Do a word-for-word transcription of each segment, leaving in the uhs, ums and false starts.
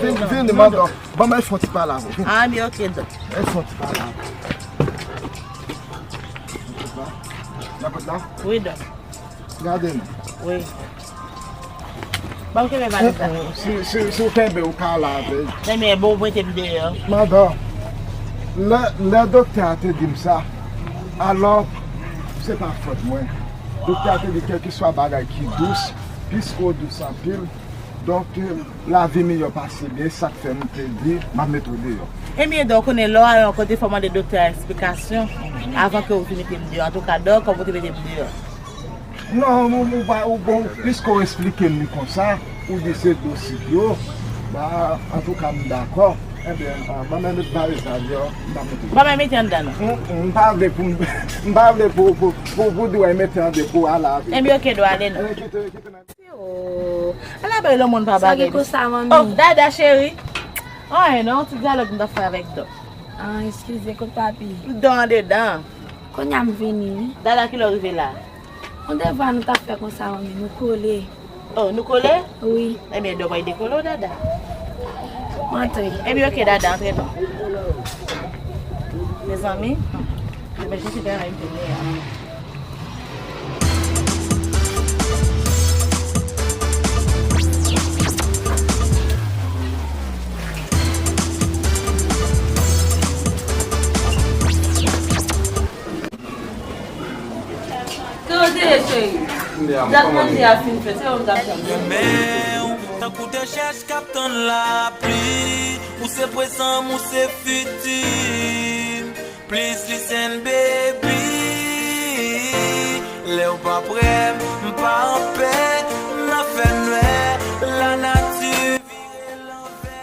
Vin, vin, manman. Ban mwen fè yon ti pale avè w. Vin. Ah, men ok, dòk. Fè yon ti pale avè w. Nan pot la? Wi, dòk. Gade m. Wi. Ban m kenbe valiz la. Mm, mm. Si, si, si w kenbe, ou ka lave. Ebyen, bon, ou mete m deyò. Madan, lè, lè doktè a te di m sa, alò, se pa fòt mwen. Doktè a te di, kèlkeswa bagay ki dous, piske w dous anpil, donk, lavi m yo pase byen, sa k fè m te di, m ap mete w deyò. Ebyen, dòk, ou konnen, lè w al yon kote, fò w mande doktè a eksplikasyon avan ke w vin mete m deyò. Antouka, dòk, kòm ou te mete m deyò. Non, ou, ou pa, ou bon, piske w esplike m li konsa, ou di se dosik yo, ba, antouka, m dakò. Ebyen, ah, ban mwen met valiz la deyò, m pa mete. Ban mwen mete anndan, non. M, m pa vle pou m, m pa vle pou, pou, pou, pou di w mete anndan pou w al lave. Ebyen, ok, dòk, ale, non. Eh, kite, kite, men. Oh, ala bay lòt moun pa bagay. Sa gen konsa, manmi? Oh, Dada cheri. Anyen, non, ti dyalòg m t ap fè avèk dòk. Ah, eskize, kot papi? Dòk andedan. Kounye a m vini, wi. Dada, kilè w rive la? Yon devwa nou t ap fè konsa, manmi, nou kole. Oh, nou kole? Wi. Ebyen, dòk pral dekole w, Dada. M antre. Ebyen, ok, Dada, antre non. Mezanmi, ebyen, je suis bien arrivée. Kote w te ye, cheri? Dat manje a fin fèt, se ou m t ap tann. Renmen w tankou de chèch k ap tann lapli. Ou se prezan m, ou se fiti m. Please listen, baby. Lè w pa prè, m pa anpè. Nan fènwè, lanati vire lanvè.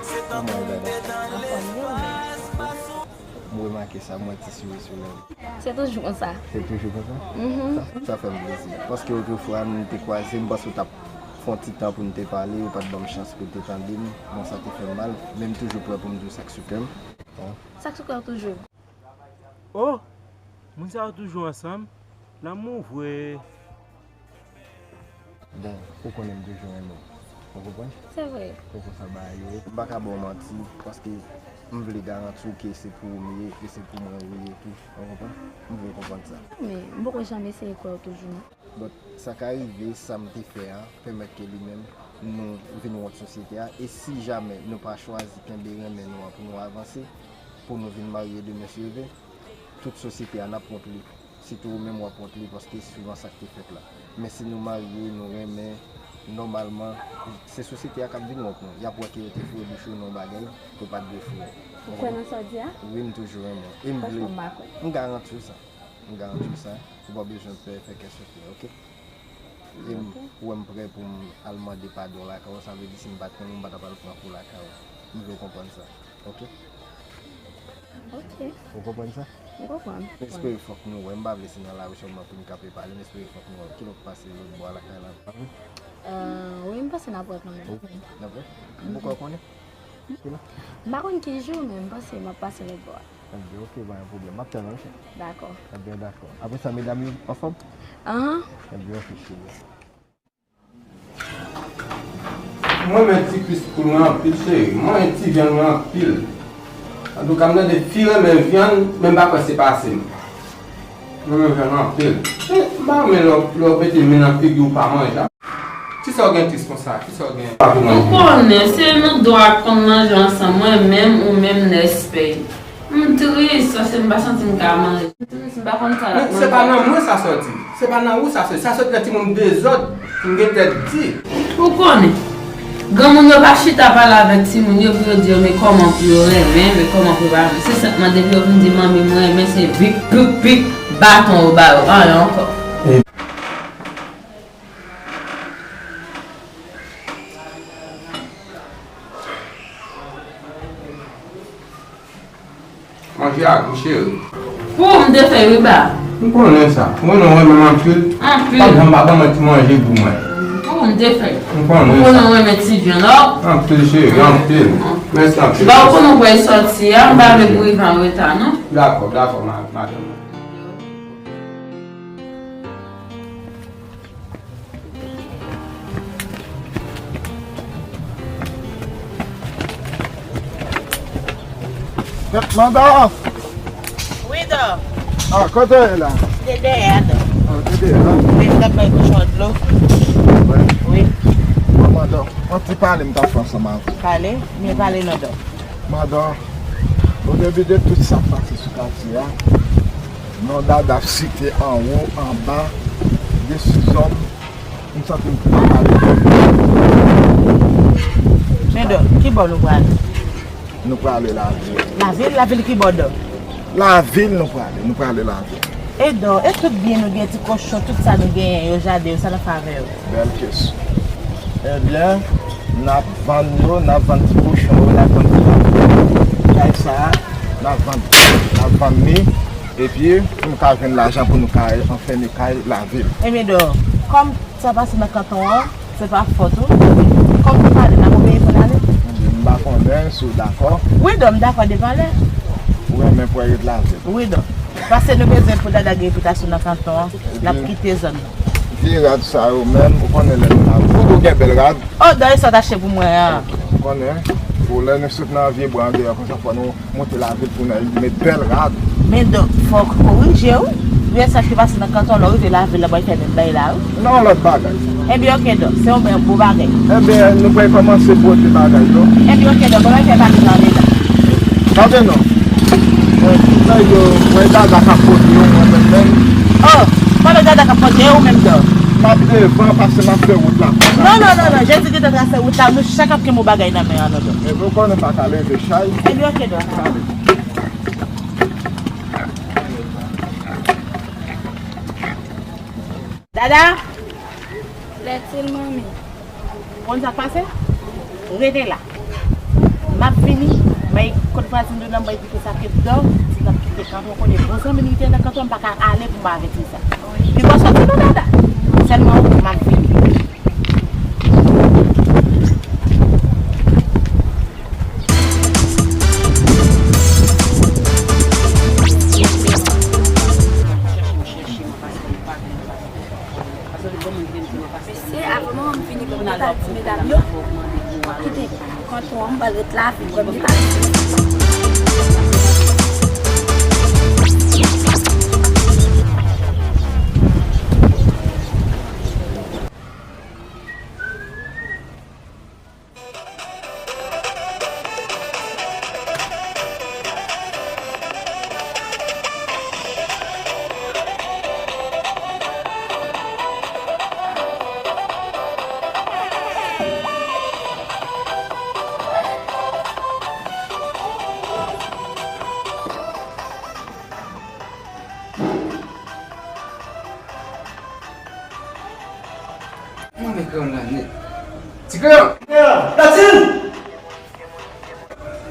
Se tankou m te nan lespas, pa sou M remake sa, m wè ti souri sou lèv. Se toujou konsa. Se toujou konsa? Mhm. Sa, sa fè m plezi. Paske otrefwa, nou te kwaze, m panse w t ap fè yon ti tan pou n te pale, ou pa t ban m chans pou w te tande m. Bon, sa te fè m mal, men m toujou prè pou m di w sa k sou kè m. Sa k sou kè w toujou? Oh! Moun sa yo toujou ansanm? Lanmou vre. Bon, ou konnen m toujou renmen w. Ou konprann? Se vre. Se konsa bagay yo ye. M pa ka ba w manti, paske m vle garanti w ke se pou ou m ye, e se pou mwen ou ye tou. Ou konprann? M vle w konprann sa. Men, m poko janm eseye kwè w toujou, non. But, sa ka rive, sa m te fè a, pèmèt ke li menm, nou vin wont sosyete a, e si jamè nou pa chwazi kenbe renmen nou an pou nou avanse, pou nou vin marye demen si Dye vle, tout sosyete a n ap wont li. Sitou ou menm w ap wont li paske souvan sa k te fèt la. Men si nou marye, nou renmen, nòmalman, se sosyete a k ap vin wont nou. Y ap wè ke yo te foure bouch yo nan yon bagay ke w pa t dwe foure. Ou kwè nan sa w di a? Wi, m toujou renmen w. E m vle. Franchman, m pa kwè. M garanti w sa. M garanti w sa. Ou pa bezwen pè fè kè sote, oke? E m, ou wè m prè pou m al mande padon lakay ou, sa vle di si m pa t renmen w, m pa t ap al pran kou lakay ou. M vle w konprann sa. Oke? Oke. Ou konprann sa? M konprann. M espere fòk nou wè. M pa vle se nan lari sèlman pou n kanpe pale. M espere fòk nou wè. Kilè w pase lòt bò a lakay la? Euh, wi, m panse n ap wè kanmenm. Wi, n ap wè? M poko konnen. Kilè? M pa konn ki jou, men m panse m ap pase lòt bò a. Ebyen, oke, pa gen pwoblèm. M ap tann ou, chè. Dakò. Ebyen, dakò. Apre sa, medam yo anfòm? Ahan. Ebyen, oke, cheri. Mwen renmen ti kris poul mwen anpil, cheri. Mwen renmen ti vyann mwen anpil. Antouka, m tande fi renmen vyann, men m pa kwè se pase m. Mwen renmen vyann anpil. E, m pa renmen lè w, lè w mete men nan figi w pa manje. Kisa w gen tris konsa? Kisa w gen? Pa pou manje. Ou konnen, se nou dwa konn manje ansanm, mwen menm, ou menm, Nèspèy. M tris, paske m pa santi m ka manje. M tris, m pa konn sa l ap manje. Men se pa nan mwen sa sòti. Se pa nan ou sa sòti. Sa sòti nan timoun dezòd. M gen tèt di. Ou konnen, granmoun yo pa chita pale avèk timoun yo pou yo di yo men kòman pou yo renmen, men kòman pou yo pa renmen. Se senpman depi yo vin di manmi m renmen, se bip, bip, bip, baton yo ba yo. Anyen ankò. Manje a gou, cheri. Pou ou m te fè wi ba. M konnen sa. Mwen non renmen m anpil. Anpil. Pa janm pa ban mwen ti manje gou mwen. Pou ou m te fè. M konnen sa. Ou konnen renmen ti vyann, non? Anpil, cheri, anpil. Mèsi anpil. Ba ou konnen ou pral sòti a, m pa vle pou rive an reta, non? Dakò, dakò, ma-, madanm. Manda! Wi, Dò. Ah, kote w ye la? M te dèyè a, Dò. Ah, w te dèyè a? Wi, m t ap bay bouchon dlo. Wi. Bon, Manda, yon ti pale m t ap fè ansanm avè w. Pale? Byen pale non, Dò. Manda, o debi de tout sa k pase sou katye a, non Dada ap site anwo, anba, desizyon m, m santi m pa ka rete. Men Dò, ki bò nou prale? Nou prale lavil. Lavil? Lavil ki bò, Dò? Lavil nou prale, nou prale lavil. E Dò, e tout byen nou gen, ti kochon, tout sa nou genyen yo, jaden yo, sa n ap fè avè yo? Bèl kesyon. Ebyen, n ap vann yo, n ap vann ti kochon yo, n ap vann ti lavil. Kay sa a, n ap vann, n ap vann li. Epi, pou nou ka jwenn lajan pou nou ka anfèmen kay lavil. Ebyen Dò, kòm sa pase nan kanton an, se pa fòt ou. Kòm nou pale, n ap obeye pou n ale. M pa konnen si w dakò. Wi, Dò, m dakò depi lè. Ou renmen pou ret lavil. Wi, Dò. Paske nou bezwen pou Dada gen repitasyon nan kanton an, n ap kite zòn nan. Vye rad sa yo menm, ou konnen lè nou la. Fòk ou gen bèl rad. O, Dò, e sa w t achte pou mwen an. Ou konnen, pou lè nou sot nan vye bwa andeyò konsa, fò nou monte lavil pou nou met bèl rad. Men Dò, fò w korije wi. Vye sa ki pase nan kanton, lè w rive lavil la, bay fè menm bagay la wi. Non, lòt bagay. Ebyen, oke, Dò, se yon bèl bon bagay. Ebyen, nou pral kòmanse pwodui bagay yo. Ebyen, oke, Dò, bon bagay fè pale nan ane la. Tande non. Nèg yo, wè Dada k ap pwodui yo, mwen menm menm. O, pa wè Dada k ap pwodui yo, ou menm, Dò? M ap devan, paske m ap fè wout la. Non, non, non, non, Jezi gentan trase wout la, nou chak ap kenbe yon bagay nan men an, non, Dò. Ebyen, ou konnen pa ka leve chay. Ebyen, oke, Dò. Tande. Dada! Lètil, manmi. Konn sa k pase? Rete la. M ap vini, bay kot vwazin nou nan, bay di ke sa ke Dò, di l ap kite kanton, konnen bon zanmi li te nan kanton, m pa ka ale pou m pa avèti sa. Pi bò sòti non, Dada. Sèlman, m ap vini. Mesye, avan manman m vini pou m ta di medam yo, kite kanton an, m pral ret lavil, m pral ret lavil. Mwen men kreyòl la nèt. Ti kreyòl! Latin!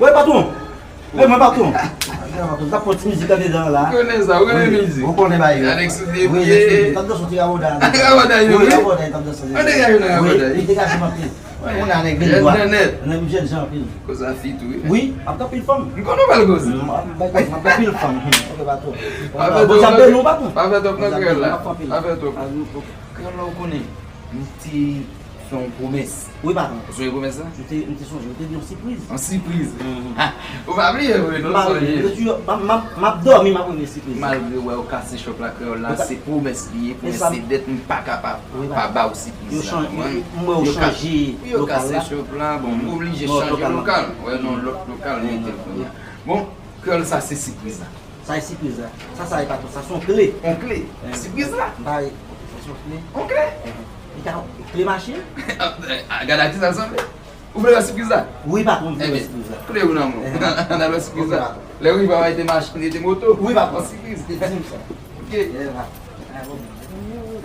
Wi, patwon! Wi, mwen patwon! Patwon, ta fè ti mizik andedan la. Ou konnen sa, ou renmen mizik. Ou konnen bagay yo. Alex Depiye. T ap danse ti raboday. Raboday yo, wi. Raboday, t ap danse. Mwen degaje nan raboday. Wi, degaje m anpil. Mwen nèg vin dwat. Nèg jèn jan anpil. Koz a fi tou, wi. Wi, ap gen anpil fanm. M konnen w pral koze. M ap gen anpil fanm. Ok, patwon. Bondye ap beni w, patwon. Pa fè twòp nan kreyòl la. Pa fè twòp. Kreyòl la, ou konnen, m te fè yon pwomès. Wi, patwon. Ou sonje pwomès la? M te, m te sonje, m te di yon sipriz. Yon sipriz? Mhm. Ou pa bliye vre, non, sonje. M ap, m ap, m ap dòmi, m ap reve sipriz. Malgre w wè yo kase chòp la, kreyòl la, se pwomès li ye, pwomès se dèt, m pa kapab pa ba w sipriz la. Yo chanje, m wè yo chanje lokal la. Yo kase chòp la, bon, m oblije chanje lokal. Wè, non, lòt lokal, mete l kounye a. Bon, kreyòl sa, se sipriz la. Sa e sipriz la. Sa, sa e patwon. Sa se yon kle. Yon kle? Sipriz la? M pa, sa se yon kle. Yon kle? Li ka, kle machin? Gade a kisa l sanble. Ou vle wè sipriz la? Wi, patwon, m vle wè sipriz la. Kle ou nan men w. Ann al wè sipriz la. Lè w rive, w a mete machin, mete moto. Wi, patwon. Yon sipriz. Di m sa. Ok.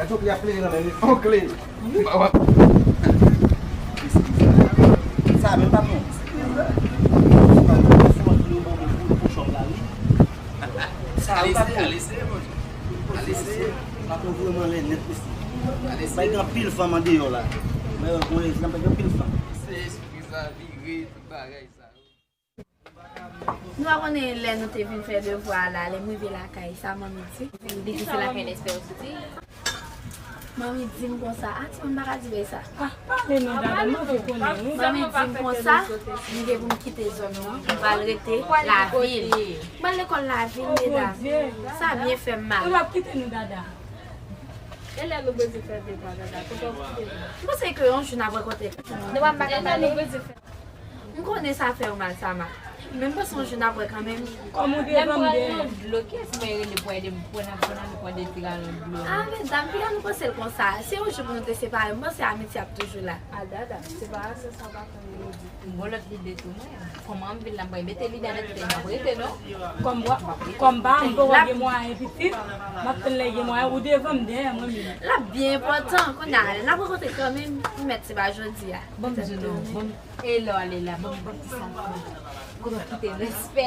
Gade yon kle ap klere nan men m. Yon kle. Sa menm patwon. Sa menm patwon. Patwon vrèman lè nèt mesye. Bay gen anpil fanm andeyò la. Mwen wè gen anpil fanm. Nou pa konnen lè nou te vin fè devwa a la, lè m rive lakay, sa manmi di. Li di se lakay Nèspè ou soti. Manmi di m konsa, a ti moun pa ka di bagay sa. Ah, pale non, dada, m anvi konnen, wi. Manmi di m konsa, m gen pou m kite zòn nan, m pral rete lavil. M pral lekòl lavil, medam. Sa byen fè m mal. Ou p ap kite nou, dada. E lè nou bezwen fè depa, dada, kote w kite nou? M panse ke yon jou n ap rankontre. Nou p ap pa ka pale. M konnen sa fè w mal, Sama. Men m panse yon jou n ap wè kanmenm. Kòm ou devan m dèyè. Lè m pran yon dlo, kiyès mwen rele pou ede m pran, pran, pran de ti galon dlo? Ah, medam, piga nou panse l konsa. Se yon jou pou nou te separe, m panse amitye ap toujou la. Ah, dada, separasyon sa pa fè m yo di. M gon lòt lide tou, mwen. Kòman m vin la, m pral mete lide nan tèt mwen, m ap rete, non? Kòm wa-, kòm pa m poko gen mwayen pitit, m ap tann lè gen mwayen, ou devan m dèyè mwen menm. L ap byen enpòtan, kounye a, n ap rankontre kanmenm, m mèt se pa jodi a. Ban m di w non, ban m, e lè w ale la, ban m, ban m di sa. Kote w kite respè?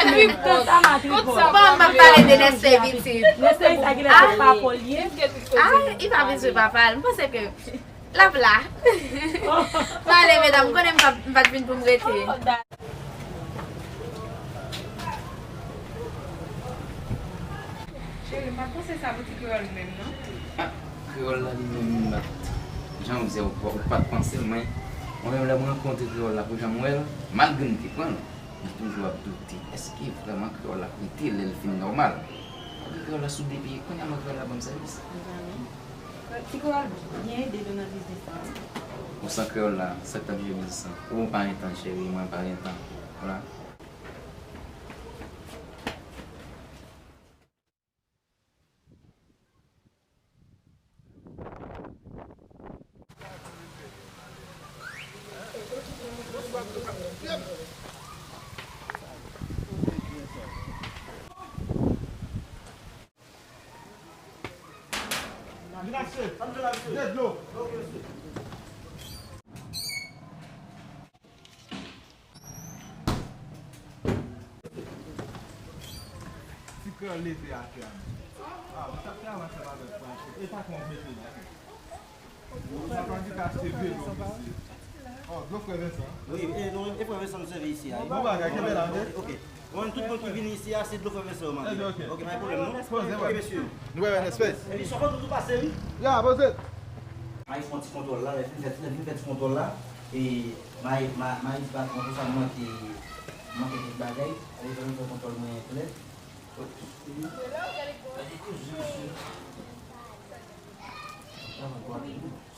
Tripòt. Bon, m ap pale de respè pitit. Respè sa ki lè pa polye. Ah, li pa bezwen pa pale. M panse ke l ap la. M ale, medam, m konnen m pa, m pa t vin pou m rete. Cheri, m pa t panse sa pou ti kreyòl menm, non. Ah, kreyòl la li menm, li pa t, jan w di a, ou pa, ou pa t panse l, men mwen menm lè m rankontre kreyòl la pou jan m wè l, malgre m te pran l, m toujou ap doute, èske vrèman kreyòl la ap rete lè l fin nòmal? Malgre kreyòl la sou de pye, kounye a mwen kreyòl la ban m sèvis. Ti kreyòl byen ede nou nan biznis la, wi. Ou san kreyòl la, sa k t ap jere biznis lan? Ou pa gen tan, cheri, mwen pa gen tan. Vwala. Ti kreyòl leve atè a menm. Ah, ou t ap travay ansanm avèk Franco. E pa kon mete la. Ou sa pa di ka achte velo, mesye. Oh, dlo frè Vincent. Wi, e, nou, e frè Vincent nou sèvi isi a, wi. Bon bagay, kenbe la, ok? Ok. Bon, tout moun ki vini isi a, se dlo frè Vincent yo mande. Ok, ok. Ok, pa gen pwoblèm, non? Poze, ok, mesye. Nou wè respè. Epi, sòfò toujou pase, wi. Ya, poze. Mayi fè yon ti kontwòl la, lè l fin fè, lè l fin fè ti kontwòl la, e Mayi, ma-, Mayi di patwon konsa m manke, manke kèk bagay, e fè m fè kontwòl mwen klè.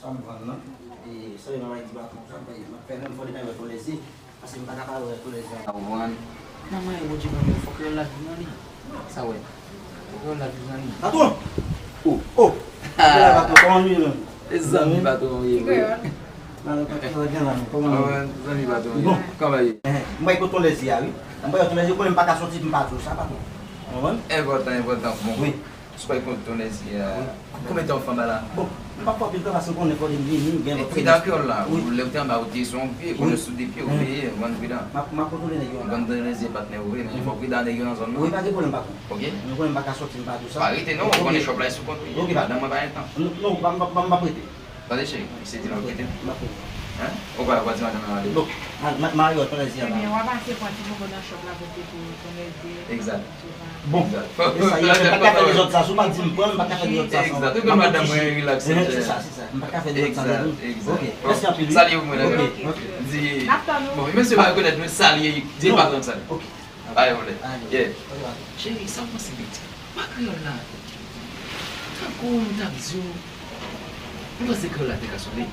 Sa m vann nan, e sa yo nan di patwon sa, m ap fè menm fò depi wè Kolèze, paske m pa ka pa wè Kolèze. Sa w vann nan manyen Bondye ban mwen, fòk yo la vin nan li. Sa w wè? Fòk yo la vin nan li. Patwon! O! O! Patwon, kòman nou ye menm? E zanmi patwon ye vre. Nan, nan, patwon, gen la, kòman nou ye? Zanmi patwon ye. Bon. Kòman ye? M bay kote Kolèze a, wi. M bay kote Kolèze, konnen m pa ka soti, m pa di w sa, patwon. Ou konprann? Enpòtan, enpòtan. Bon. Wi. Sou pa kont Tonèzi a. Wi. Konbyen tan w fè anba la? Bon, m pa fè anpil tan paske w konnen fò m vini, m gen lòt sèvis. Epi dan kreyòl la, lè w te anba, w te sou yon pye, konnen sou de pye, w veye, w konn pridan. M ap, m ap kontwole nèg yo anba. Ou konn Tonèzi e patnè w vre, men fò w pridan nèg yo nan zòn nan. Wi, pa gen pwoblèm, patwon. Ok? Mwen konnen m pa ka sòti, m pa di w sa. Pa rete non, ou konnen chòp la e sou kont ou ye. Ok, patwon. Nan mwen pa gen tan. Non, non, m pa, m pa, m pa prete. Tande cheri, misye di l ap kite m. Hein? Ou pa, ou pa di madanm nan ale? Non. Ma-, ma-, Mariyòt, Tonèzi anba. Ebyen, w a pase pran ti bonbon nan chòp la pou te pou Tonèzi. Egzat. Bon. Egzat. E sa, m pa ka fè dezòd sa. Si w pa di m pran, m pa ka fè dezòd sa. Egzat. Ou konn madanm mwen relax. Eh, se sa, se sa. M pa ka fè dezòd sa. Egzat, egzat. Ok. Mèsi anpil, wi. Salye pou mwen, ok, ok. Di, n ap tann ou. Bon, mesye pa rekonèt mwen, salye, di patwon salye. Ok. Ay, vole. Ay, yeah. Ok, patwon. Cheri, sa w panse de ti pa kreyòl la? Tankou m t ap di w, m panse kreyòl la te ka sove.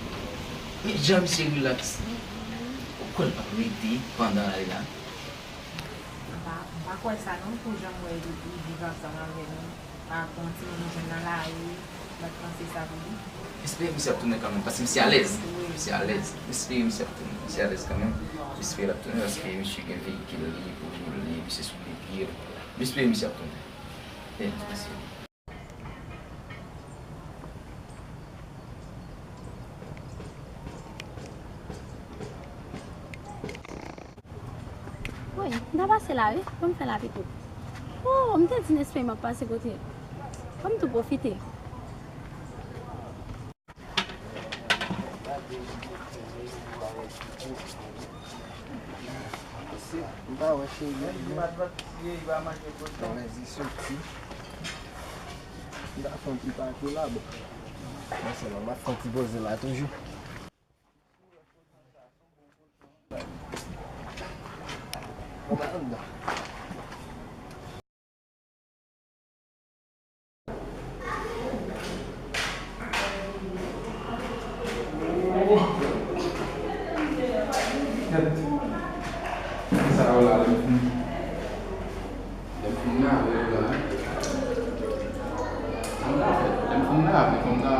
Men jan misye relax, ou kwè l p ap rete pandan l ale la? M pa, m pa kwè sa non, pou jan m wè li, li viv ansanm avè nou. Pa pran timoun nou jwenn nan lari, m pa t panse sa pou li. M espere misye ap tounen kanmenm, paske misye alèz. Wi. Misye alèz. M espere misye ap tounen. Misye alèz kanmenm. M espere l ap tounen, paske misye gen veyikil li pou li, misye sou de pye. M espere misye ap tounen. Eh, mesye. Wi, m ta pase la wi, pou m fè la pitit. Oh, m te di Nespe m ap pase kote l. Fò m tou pwofite. M pa wè cheri. Mwen di soti. M ta fè yon ti pati la, bon. Mwen sèlman, m ap fè yon ti poze la toujou. Sa yo la, lè m fin, lè m fin lave yo la, sa m ta fè? Lè m fin lave, fò m ta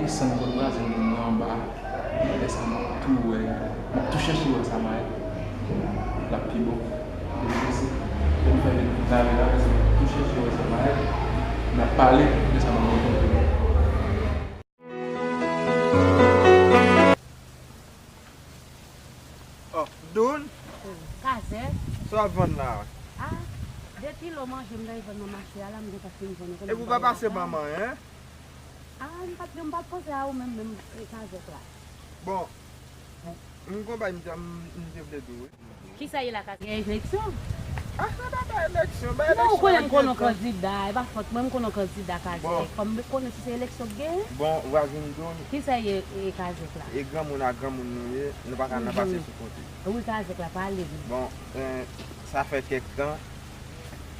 desann kot vwazen m nan anba. Lè sa m ap tou wè, m ap tou chèche wè sa m a ye. L ap pi bon. Depi se, lè m fè, lè m lave la, se m ap tou chèche wè sa m a ye. N ap pale de sa m ap rankontre. Oh, Doun. Kazèk. Sa w ap vann la? Ah, de kilo manje m ta vann nan mache a la, m gentan fin vann. Epi w pa pase ban m anyen? Ah, m pa t, m pa t panse a ou menm, menm, e, Kazèk la. Bon, m gon bagay m te, m, m te vle di w, wi. Kisa ye la, Kazèk? Gen eleksyon? Ah, se pa bay eleksyon, bay eleksyon. Non, ou konnen m konnen yon kandida, e pa fòt mwen, m konnen yon kandida, Kazèk. Bon. Fò m konnen si se eleksyon k genyen. Bon, vwazin Doun. Kisa ye, e, Kazèk la? E granmoun ak granmoun nou ye, nou pa ka nan pase sou kote. Wi, Kazèk la, pale, wi. Bon, e, sa fè kèk tan,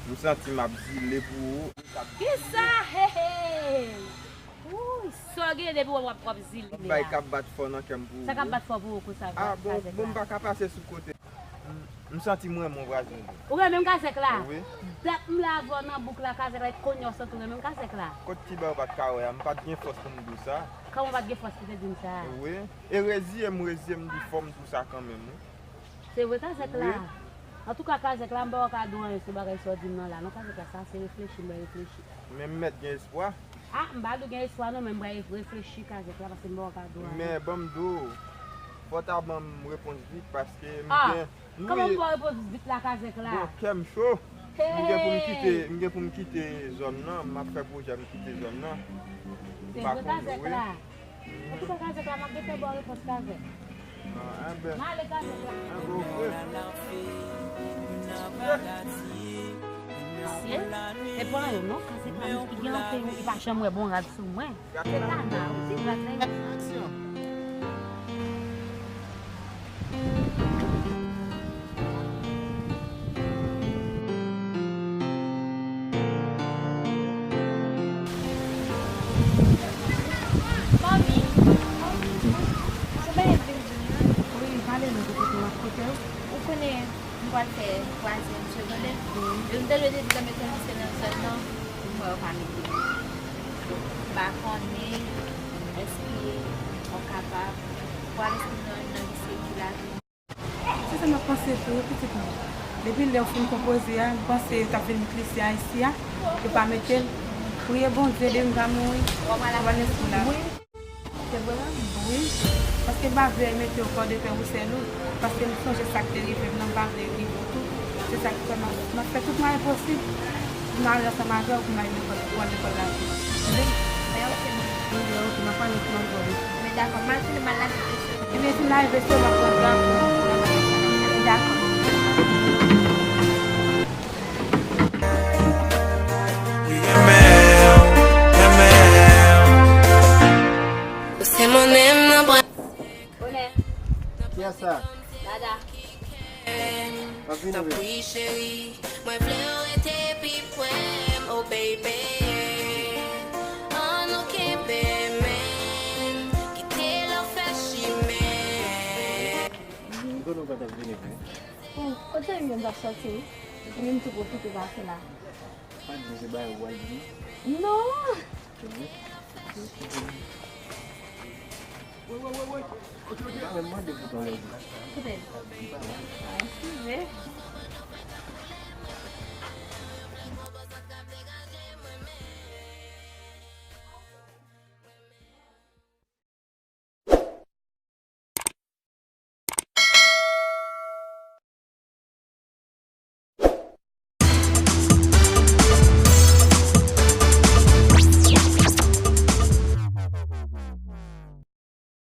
m santi m ap zile pou ou. Kisa? Hey, hey! Wouy, sa w gen depi w ap, w ap, w ap zile a? Bay k ap bat fò nan kè m pou ou. Sa k ap bat fò pou ou konsa, Kazèk la? Ah, bon, bon, m pa ka pase sou kote. M, m santi m renmen w, vwazin. Ou renmen m, Kazèk la? Wi. Dat m lave w nan bouk la, Kazèk la, e kounye a w santi w renmen m, Kazèk la? Kot ti bò w pa t ka wè a, m pa t gen fòs pou m di w sa. Kòman w pa t gen fòs pou te di m sa? Wi. E reziye m, reziye m di fò m di w sa kanmenm, wi. Se vre, Kazèk la? Wi. Antouka, Kazèk la, m pa wè w ka di anyen sou bagay sa w di m nan la. Non, Kazèk la, sa se reflechi, m pral reflechi. Men m mèt gen espwa. Ah, m pa di w gen espwa non, men m pral reflechi, Kazèk la, paske m pa wè w ka di anyen. Men ban m di w, fò w ta ban m repons vit, paske m gen, wi. Kòman m ba w repons vit la, Kazèk la? Bon, kè m cho. M gen pou m kite, m gen pou m kite zòn nan, m ap fè pwojè m kite zòn nan. M pa konn, wi. Antouka, Kazèk la, m ap gentan ba w repons, Kazèk. Ah, enben. M ale, Kazèk la. Enben, oke. Mesye, e pa yo non, Kazèk la, li gen anpil, li pa janm wè bon rad sou mwen. Se Tana, wi, ti rad la, wi. Aksyon. Mami, se bagay m vin di w nan. Wi, pale non, Kokoto, m ap koute w. Ou konnen, m pral fè twazyèm segondè. Wi. E m te dwe te di w mete misye nan zòn nan, m wè yo pa mete l. M pa konnen, èske w kapab pral enskrib nan youn nan lise ki la? Se sa m ap panse tou, wi, pitit mwen. Depi lè w fin konpoze a, m panse yo t ap vin met lise a isi a, yo pa mete l. Priye Bondye, depi m ta mouri, yo pa mete l la. Wi. Se vre menm? Wi. Paske m pa vle mete w kò de pè ou sèl ou, paske m sonje sa k te rive m nan, m pa vle rive w tou. Se sa k fè m ap, m ap fè tout mwayen posib pou m ale ansanm avè w, pou m al lekòl, pou w al lekòl la tou. Tande? Mèsi. Wi, ok, m ap pale pou m ap vole. Men dakò, m al fini, m al lave vesye. Ebyen, fin lave vesye, m ap pran drapo pou w al lave. Dakò. Ou se mon nèm nan bra. Bonè. Kiyès sa? Dada. Tanpri cheri, mwen vle w rete pi pre m, oh baby. Ann nou kenbe men, kite lè w fè chimen. M konnen w pa t ap vini vre. Bon, kote m ye m t ap sòti wi. Epi m tou pwofite pase la. Pa di m se bagay ou pral di m. Non! Wi, wi, wi, wi. M pa menm mande pou ton lèdi. Kote l? M pa wè. Ah, eskize.